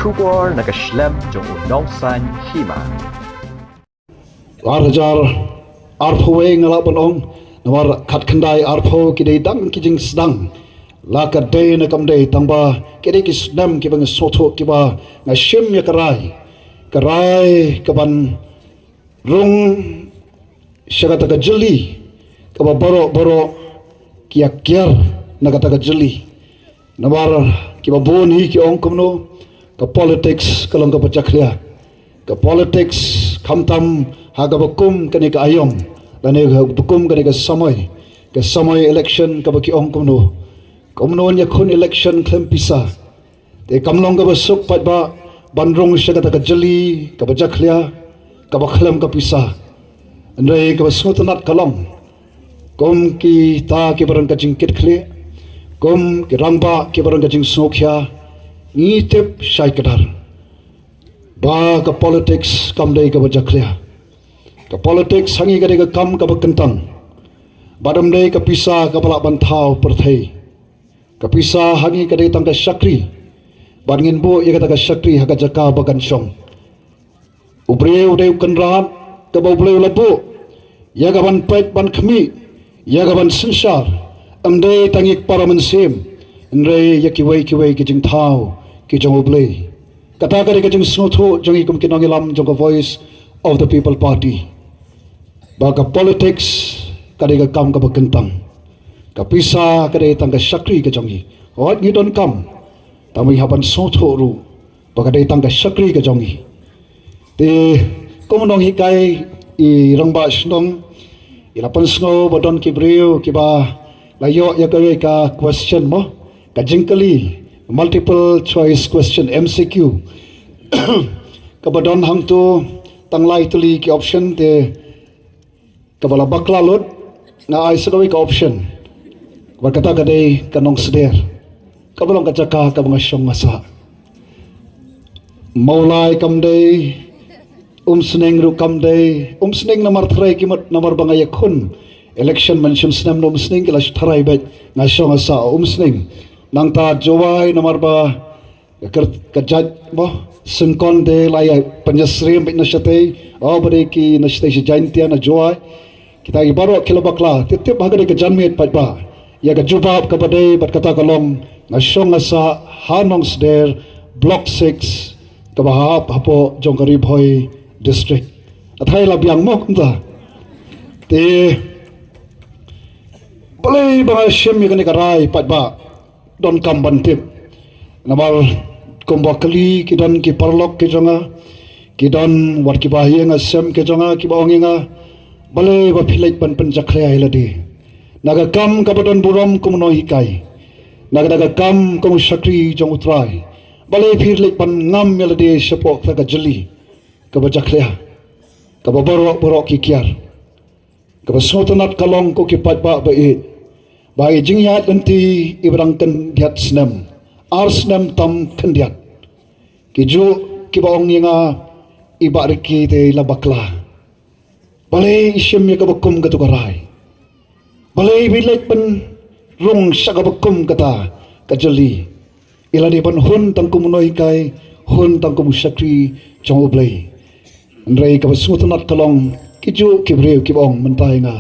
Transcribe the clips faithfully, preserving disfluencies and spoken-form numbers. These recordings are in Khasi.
Khubor na ka shlem jong u Nongsaiñ Hima. Ar hajar arphew wei nga lah ban ong, namar khatkhyndai arphew ki dei dang ki jingsdang. La ka dei ne kam dei, tang ba ki dei ki snem kiba nga sngewthuh, kiba nga shim ïa ka rai, ka rai kaban rung sha kata ka jylli kaba baroh baroh ki ïa kiar na kata ka jylli. Namar kiba bun hi ki ong kumno, ka politics ka long kaba jakhlia. Ka politics khamtam ha kaba kum kane ka aïom, lane ha kaba kum kane ka samoi, ka samoi election kaba ki ong kumno, kumno ïa khun election khlem pisa. Te kam long kaba suk pat ba ban rung sha kata ka jylli kaba jakhlia, kaba khlem ka pisa. Hynrei kaba sngewtynnat ka long, kum kita kiba don ka jingkitkhlieh, kum ki rangbah kiba don ka jingsngewkhia, ngi tip shai kdar ba ka politics kam dei kaba jakhlia. Ka politics ha ngi ka dei ka kam kaba kyntang. Bad ym dei ka pisa kaba lah ban thaw pyrthei. Ka pisa ha ngi ka dei tang ka shakri. Bad ngin buh ïa kata ka shakri ha ka jaka ba kan shong. U briew u dei u kynrad kaba U Blei u la buh ïa ka ban peit ban khmih, ïa ka ban synshar, ym dei tang ïa ki para mynsiem, hynrei ïa kiwei kiwei ki jingthaw ki jong U Blei. Kata ka dei ka jingsngewthuh jong ngi kum ki nongïalam jong ka Voice of the People Party, ba ka politics ka dei ka kam kaba kyntang. Ka pisa ka dei tang ka shakri ka jong ngi. Hooid, ngi donkam, tang ba ngi hap ban sngewthuh ruh ba ka dei tang ka shakri ka jong ngi. Te kum u nonghikai i rangbah shnong, i la pynsngew ba don ki briew kiba la ïoh ïa kawei ka question mo, ka jingkylli, multiple choice question, M C Q, kaba don hangto tang lai tylli ki option, te kaba la bakla lut, nga ai sa kawei ka option. Bad kata ka dei ka Nongsder, kaba long ka jaka kaba nga shong nga sah. Mawlai kam dei, Umsning ruh kam dei. Umsning namar tharai ki mut namar ba nga ïakhun election mynshem snem na Umsning, ki la tharai beit nga shong nga sah Umsning. Nangta Jowai namar ba ka kyrteng ka jait mo, Syngkon te la ïa pynïasyriem beit na shatei, o ba dei ki na shatei sha Jaintia na Jowai. Kita ki baroh ki la bakla, tip tip ha ka dei ka janmiet pat ba ïa ka jubab kaba dei bad kata ka long, nga shong nga sah ha Nongsder, Block six, kaba hap hapoh jong ka Ri Bhoi District. Athai la biang mo kumta. Te balei ba nga shim ïa kane ka rai pat ba donkam ban tip. Namar kumba kylli, ki don ki paralok ki jong nga, ki don wat kiba ha ïing ha sem ki jong nga kiba ong ïa nga, balei ba phi leit ban pynjakhlia ïa lade na ka kam kaba don burom kum u nonghikai, na ka, na ka kam kum u shakri jong U Trai? Balei phi leit ban ngam ïa lade shapoh kata ka jylli kaba jakhlia, kaba baroh baroh ki kiar? Kaba sngewtynnat ka long ko ki paidbah ba ïeit, ba i jingïaid lynti iba dang khyndiat snem, ar snem tam khyndiat, ki juh kiba ong ïa nga, i Bah Ricky te i la bakla. Balei i shim ïa kaba kum katu ka rai? Balei i leit ban rung sha kaba kum kata ka jylli? I la dei ban hun tang kum u nonghikai, hun tang kum u shakri jong U Blei. Hynrei kaba sngewtynnat ka long, ki juh ki briew kiba ong mynta ïa nga,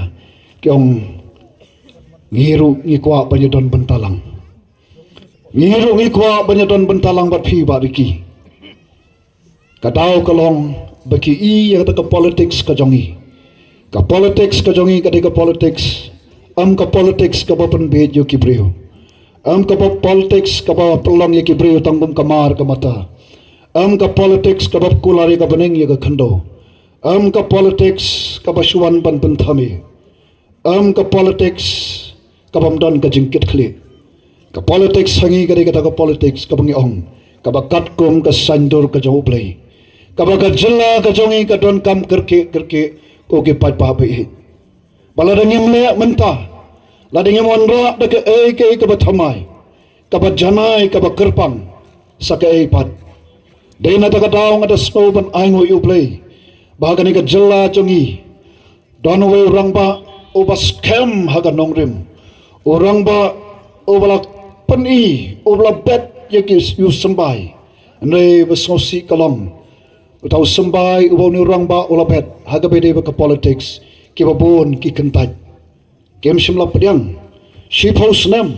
ki ong, ngi ruh ngi kwah ban ïadon bynta lang. Ngi ruh ngi kwah ban ïadon bynta lang bad phi Bah Ricky. Ka daw ka long ba ki i ïa kata ka politics ka jong i. Ka politics ka jong i ka dei ka politics, ym ka politics kaba pynbieit ïa ki briew. Ym ka politics kaba pynlong ïa ki briew tang kum ka mar ka mata. Ym ka politics kaba kular ïa ka bneng ïa ka khyndew. Ym ka politics kaba shu wan ban pynthame. Ym ka politics kaba ym don ka jingkitkhlieh. Ka politics ha ngi ka dei kata ka politics kaba ngi ong, kaba katkum ka saiñdur ka jong U Blei, kaba ka jylla ka jong ngi ka donkam kyrkieh kyrkieh, ko ki paidbah ba ïeit. Ba lada ngim leh mynta, lada ngim wanrah da kaei kaei kaba thymmai, kaba janai, kaba kyrpang, sa kaei pat. Dei na kata ka daw nga da sngew ban ainguh ïa U Blei ba ha kane ka jylla jong ngi don uwei u rangbah uba skhem ha ka nongrim, u rangbah uba la pyni, uba la bet ïa ki ïew symbai. Hynrei ba sngewsih ka long, uta u symbai uba une u rangbah u la bet ha kaba ïadei bad ka politics, kiba bun ki kyntait kim shym la pdiang. Shiphew snem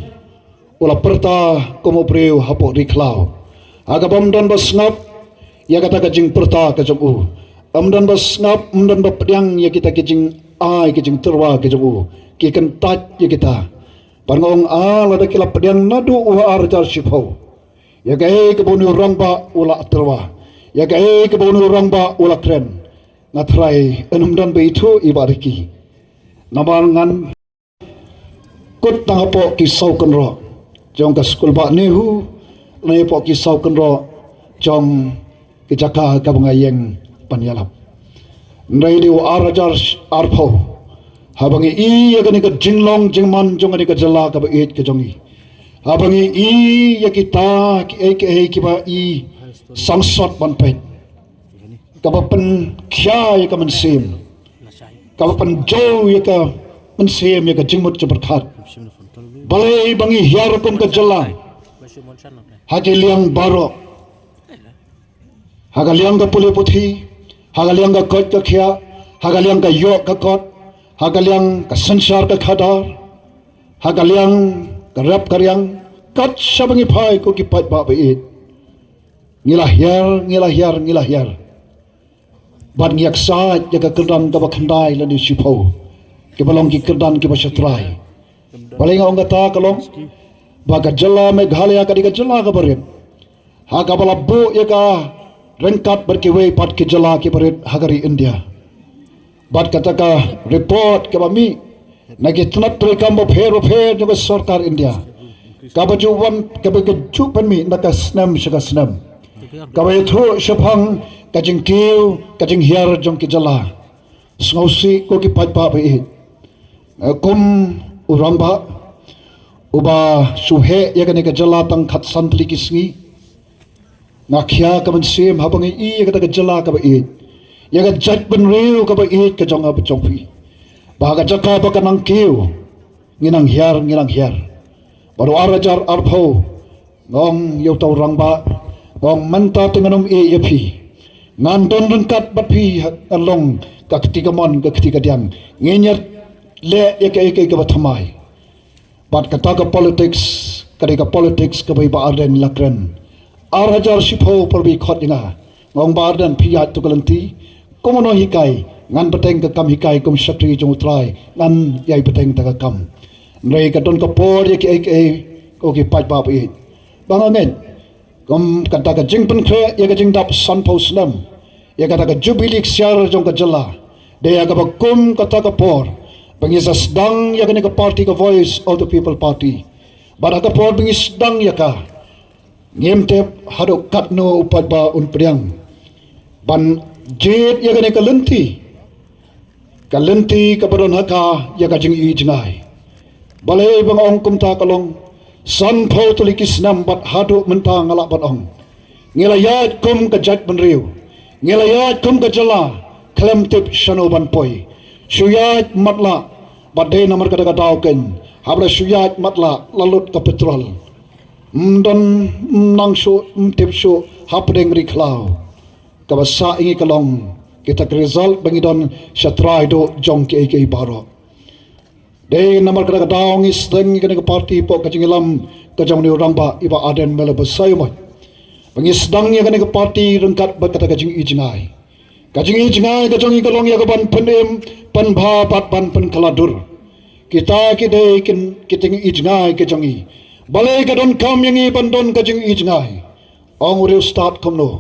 u la pyrta kum u briew hapoh ri khlaw, ha kaba ym don ba sngap ïa kata ka jingpyrta ka jong u. Ym don ba sngap, ym don ba pdiang ïa kita ki jingai, ki jingtyrwa ki jong u. Ki kyntait ïa kita. Bad nga ong, ah, lada ki la pdiang naduh u ha ar hajar shiphew, ïa kaei kaba une u rangbah u la tyrwa, ïa kaei kaba une u rangbah u la kren, nga tharai yn ym don ba ithuh i Bah Ricky. Namar ngan kut tang hapoh ki saw kynroh jong ka skul bah NEHU, lane hapoh ki saw kynroh jong ki jaka kaba nga ïeng ban ïalap. Hynrei dei u ar hajar arphew, haba ngi i ïa kane ka jinglong jingman jong kane ka jylla kaba ïeit ka jong ngi, haba ngi i ïa kita kiei kiei kiba i sangsot ban peit, kaba pynkhia ïa ka mynsiem, kaba pynjew ïa ka mynsiem, ïa ka jingmut jingpyrkhat. Balei ba ngi hiar kum ka jylla ha ki liang baroh, ha ka liang ka pule puthi, ha ka liang ka koit ka khiah, ha ka liang ka ïoh ka kot, ha ka liang ka synshar ka khadar, ha ka liang ka rep ka riang, kat shaba ngi phai ko ki paidbah ba ïeit. Ngi la hiar, ngi la hiar, ngi la hiar. Bad ngi ïaksaid ïa ka kyrdan kaba khyndai lane shiphew, kiba long ki kyrdan kiba shatrai. Balei nga ong kata ka long ba ka jylla Meghalaya ka dei ka jylla kaba rit, ha kaba la buh ïa ka ryngkat bad kiwei pat ki jylla kiba rit ha ka ri India. Bad kata ka report kaba mih na ki tnat treikam bapher bapher jong ka sorkar India, kaba ju wan, kaba ka ju pynmih na ka snem sha ka snem, kaba ïathuh shaphang ka jingkiew ka jinghiar jong ki jylla. Sngewsih ko ki paidbah ba ïeit, kum u rangbah uba shu heh ïa kane ka jylla tang khatsan tylli ki sngi, nga khia ka mynsiem haba ngi i ïa kata ka jylla kaba ïeit, ïa ka jaitbynriew kaba ïeit ka jong nga bad jong phi, ba ha ka jaka ba ka nang kiew, ngi nang hiar, ngi nang hiar. Bad u ar hajar arphew, nga ong ïa uta u rangbah, nga ong mynta te ngan ym ïeh ïa phi, ngan don ryngkat bad phi, ngan long ka kti kamon ka kti kadiang, ngin ïaleh ïa kaei kaei kaba thymmai. Bad kata ka politics ka dei ka politics kaba i Bah Ardent la kren. Ar hajar shiphew por ba i khot ïa nga, nga ong, Bah Ardent, phi ïaid tu ka lynti, kumno hikai, ngan bteng ka kam hikai kum shakri jong U Trai, ngan ïai bteng ta ka kam. Hynrei ka don ka por ïa kiei kiei, ko ki paidbah ba ïeit, ba nga ngeit kum kata ka jingpynkhreh ïa ka jingdap sanphew snem ïa kata ka jubili ksiar jong ka jylla, dei ïa kaba kum kata ka por ba ngi sa sdang ïa kane ka party, ka Voice of the People Party. Bad ha ka por ba ngi sdang ïa ka, ngim tip haduh katno u paidbah un pdiang ban jied ïa kane ka lynti, ka lynti kaba don ha ka ïa ka jingi jngai. Balei ba nga ong kumta ka long, sanphew tylli ki snem bad haduh mynta nga lah ban ong, ngi la ïaid kum ka jaitbynriew, ngi la ïaid kum ka jylla, khlem tip shano ban poi. Shu ïaid matlah, bad dei namar kata ka daw keiñ, haba la shu ïaid matlah la lut ka petrol. Ym don, ym nang shuh, ym tip shuh hapdeng ri khlaw. Kaba sah ïa ngi ka long kita ka result ba ngi don shatrai duh jong kiei kiei baroh. Dei namar kata ka daw ngi sdang ïa kane ka party hapoh ka jingïalam ka jong une u rangbah i Bah Ardent Miller Basaiawmoit, ba ngi sdang ïa kane ka party ryngkat bad kata ka jingi jngai. Ka jingi jngai ka jong ngi ka long ïa ka ban pynim, pynbha bad ban pynkylla dur. Kita ki dei ki, ki jingi jngai ka jong ngi. Balei ka donkam ïa ngi ban don ka jingi jngai? Ong u riewstad kumno,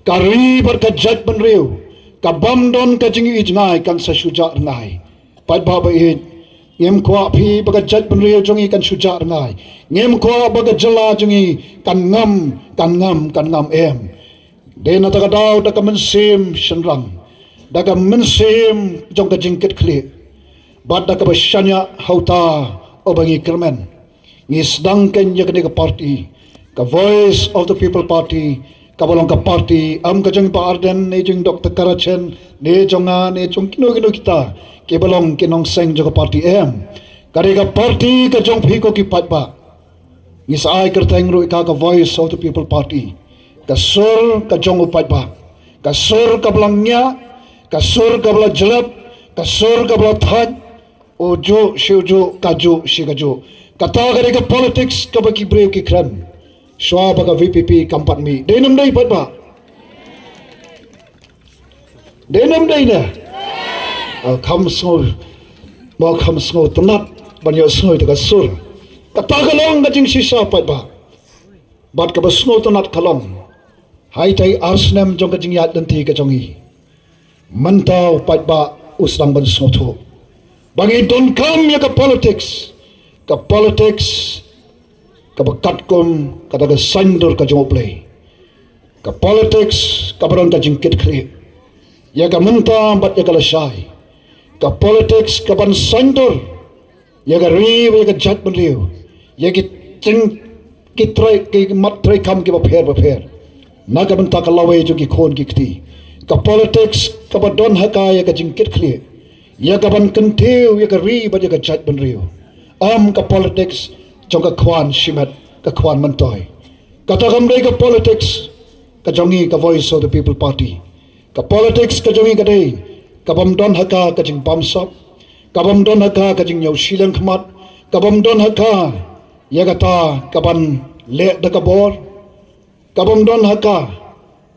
ka ri bad ka jaitbynriew ka bym don ka jingi jngai kan sa shu jah rngai. Paidbah ba ïeit, ngim kwah phi ba ka jaitbynriew jong ngi kan shu jah rngai. Ngim kwah ba ka jylla jong ngi kan ngam, kan ngam, kan ngam, em. Dei na kata ka daw da ka mynsiem shynrang, da ka mynsiem jong ka jingkitkhlieh, bad da kaba shaniah ha uta uba ngi kyrmen, ngi sdang keiñ ïa kane ka party, ka Voice of the People Party, kaba long ka party ym ka jong Bah Ardent ne jong Doctor Karachen ne jong nga ne jong kino kino kita kiba long ki nongseng jong ka party, em. Ka dei ka party ka jong phi ko ki paidbah. Ngi sa ai kyrteng ruh ïa ka ka Voice of the People Party. Ka sur ka jong u paidbah, ka sur kaba la ngiah, ka sur kaba la jlep, ka sur kaba la thait, u juh shi u juh, ka juh shi ka juh. Kata ka dei ka politics kaba ki briew ki kren. Shuwa ba ka V P P kam pat mih. Dei ne ym dei paidbah? Dei ne ym dei ne? Ah, kham sngew, mo kham sngewtynnat ban ïohsngew ïa ka sur. Kata ka long ka jingshisha paidbah. Bad kaba sngewtynnat ka long, ha itei i ar snem jong ka jingïaid lynti ka jong i, mynta u paidbah u sdang ban sngewthuh ba ngi donkam ïa ka politics, ka politics kaba katkum kata ka saiñdur ka jong U Blei, ka politics kaba don ka jingkitkhlieh ïa ka mynta bad ïa ka lashai, ka politics kaban saiñdur ïa ka ri, ïa ka jaitbynriew, ïa ki jing, ki trei, ki mat treikam kiba pher ba pher na ka bynta ka lawei jong ki khun ki kti. Ka politics kaba don ha ka ïa ka jingkitkhlieh ïa kaban kyntiew ïa ka ri bad ïa ka jaitbynriew. Ym ka politics jong ka khwan shimet, ka khwan myntoi. Kata kam dei ka politics ka jong i, ka Voice of the People Party. Ka politics ka jong i ka dei kabym don ha ka ka jingbamsap, kabym don ha ka ka jingñiew shiliang khmat, kabym don ha ka ïa kata kaban leh da ka bor, kabym don ha ka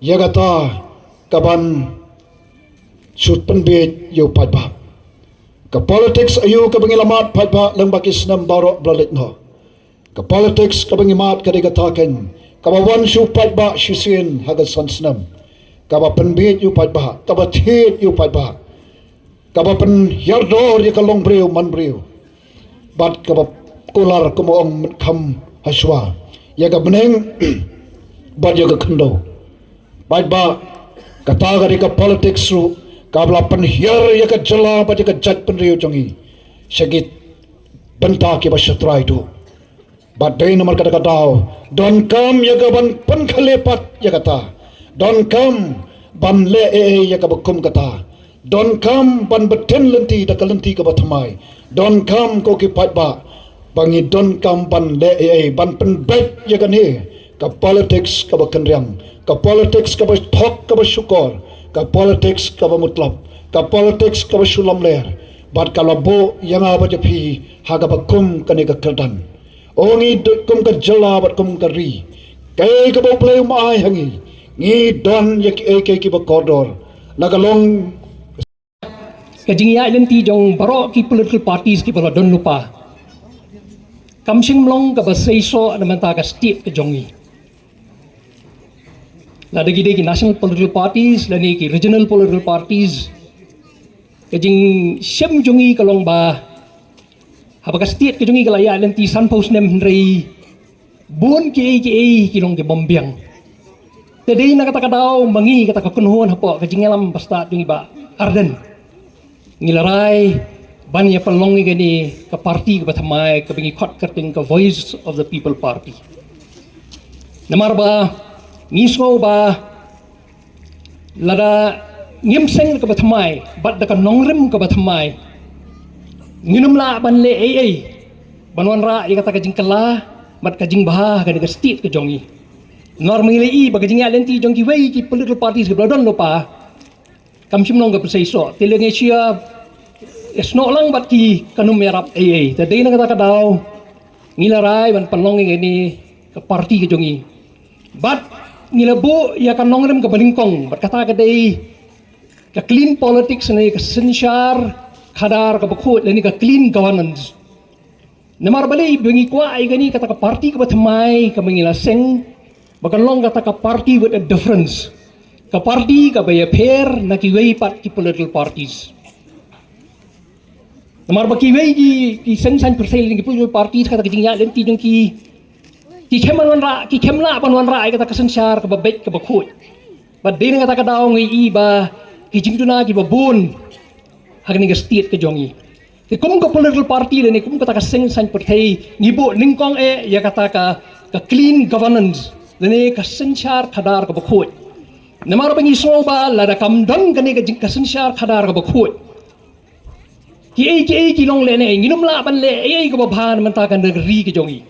ïa kata kaban shu pynbiej ïa u paidbah. Ka politics aïu kaba ngi la mad paidbah lyngba ki snem baroh ba la leit noh? Ka politics kaba ngi mad ka dei kata keiñ kaba wan sha u paidbah shisien ha ka san snem, kaba pynbiej ïa u paidbah, kaba thied ïa u paidbah, kaba pynhiar dor ïa ka longbriew manbriew, bad kaba kular, kumba ong Mutkham hashwa, ïa ka bneng bad ïa ka khyndew. Paidbah, kata ka dei ka politics ruh kaba la pynhiar ïa ka jylla bad ïa ka jaitbynriew jong i sha ki bynta kiba shatrai duh. Bad dei namar kata ka daw donkam ïa kaban pynkhalieh pat ïa kata. Donkam ban leh ei ei ïa kaba kum kata. Donkam ban bteng lynti da ka lynti kaba thymmai. Donkam, ko ki paidbah, ba ngi donkam ban leh ei ei ban pynbeit ïa kane ka politics kaba kynriang, ka politics kaba thok kaba shukor, ka politics kaba mutlop, ka politics kaba shu lamler. Bad ka la buh ïa nga bad ïa phi ha kaba kum kane ka kyrdan. O ngi dei kum ka jylla bad kum ka ri, kaei kaba U Blei um ai ha ngi, ngi don ïa kiei kiei kiba kordor. La ka long ka jingïaid lynti jong baroh ki political parties kiba la don lypa, kam shym long kaba seisoh na bynta ka state ka jong ngi. Lada ki dei ki national political parties lane ki regional political parties, ka jingshem jong ngi ka long ba haba ka state ka jong ngi ka la ïaid lynti sanphew snem, hynrei bun kiei kiei ki long kibym biang. Te dei na kata ka daw ma ngi, kata ka kynhun hapoh ka jingïalam bastad jong i Bah Ardent, ngi la rai ban ïa pynlong ïa kane ka party kaba thymmai kaba ngi khot kyrteng ka Voice of the People Party. Namar ba ngi sngew ba lada ngim seng da kaba thymmai bad da ka nongrim kaba thymmai, ngin ym lah ban leh ei ei ban wanrah ïa kata ka jingkylla bad ka jingbha ha kane ka state ka jong ngi. Namar ma ngi la ïohi ba ka jingïaid lynti jong kiwei ki political parties kiba la don lypa, kam shym long kaba seisoh. Te lada ngi shu ïasnoh lang bad ki, kan ym ïarap ei ei. Te dei na kata ka daw ngi la rai ban pynlong ïa kane ka party ka jong ngi. Bad ngi la buh ïa ka nongrim kaba nyngkong, bad kata ka dei ka clean politics lane ka synshar khadar kaba khuid lane ka clean governance. Namar balei ba ngi kwah ïa kane kata ka party kaba thymmai kaba ngi la seng, ba kan long kata ka party with a difference, ka party kaba ïapher na kiwei pat ki political parties. Namar ba kiwei ki, ki seng saiñ pyrthei lane ki political parties, kata ka jingïaid lynti jong ki, ki khlem ban wanrah, ki khlem lah ban wanrah ïa kata ka synshar kaba beit kaba khuid. Bad dei na kata ka daw ngi ïohi ba ki jingduna kiba bun ha kane ka state ka jong ngi. Te kum ka political party lane kum kata ka seng saiñ pyrthei, ngi buh nyngkong eh ïa kata ka, ka clean governance lane ka synshar khadar kaba khuid. Namar ba ngi sngew ba lada kam don kane ka jing, ka synshar khadar kaba khuid, kiei kiei ki long lehnoh, ngin ym lah ban leh ei ei kaba bha na bynta ka ri ka jong ngi.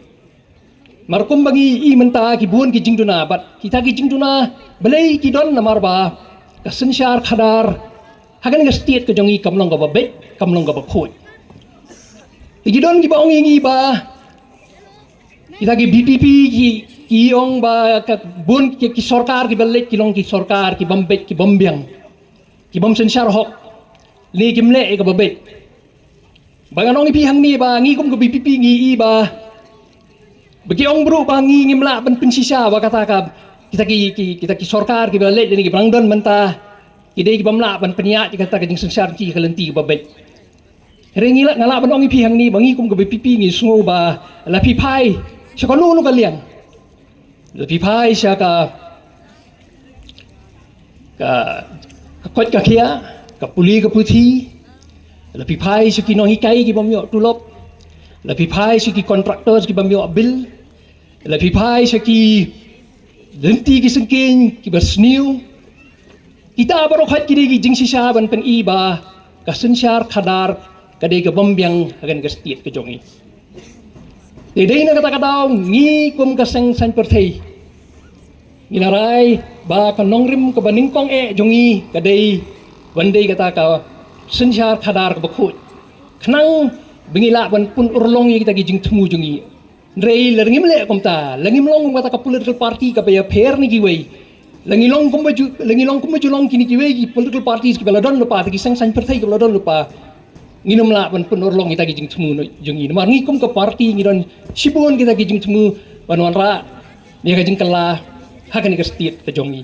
Mar kumba ngi i mynta ki bun ki jingduna, bad kita ki jingduna balei ki don, namar ba ka synshar khadar ha kane ka state ka jong ngi kam long kaba beit, kam long kaba khuid. Ki don kiba ong ïa ngi ba kita ki VPP ki, ki ong ba ka bun ki, ki sorkar kiba leit ki long ki sorkar ki bym beit, ki bym biang, ki bym synshar hok, ne kim leh ïa kaba beit. Ba ngan ong ïa phi hangne ba ngi kum ka VPP ngi i ba, ba ki ong briew ba ngi ngim lah ban pynshisha ba kata ka, kita ki, ki, kita ki sorkar kiba leit ne kiba dang don mynta ki dei ki bym lah ban pynïaid ïa kata ka jingsynshar jong ki ha ka lynti kaba beit. Hynrei ngi lah, nga lah ban ong ïa phi hangne ba ngi kum ka VPP ngi sngew ba la phi phai sha kano kano ka liang, la phi phai sha ka, ka, ka koit ka khiah, ka pule ka puthi, la phi phai sha ki nonghikai ki bym ïoh tulop, la phi phai sha ki contractors ki bym ïoh bill, la phi phai sha ki lynti ki syngkien kiba sniew. Kita baroh khoit ki dei ki jingshisha ban pyni ba ka synshar khadar ka dei ka bym biang ha kane ka state ka jong ngi. Te dei na kata ka daw ngi kum ka seng saiñ pyrthei ngi la rai ba ka nongrim kaba nyngkong eh jong ngi ka dei ban dei kata ka synshar khadar kaba khuid, khnang ba ngi lah ban pynurlong ïa kita ki jingthmu jong ngi. Hynrei la ngim leh kumta, la ngim long kum kata ka political party kaba ïapher na kiwei, la ngi long kumba ju, la ngi long kumba ju long kine kiwei ki political parties kiba la don lypa, te ki seng saiñ pyrthei kiba la don lypa, ngin ym lah ban pynurlong kita ki jingthmu jong ngi. Namar ngi kum ka party ngi don shibun kita ki jingthmu ban wanrah ïa ka jingkylla ha kane ka state ka jong ngi.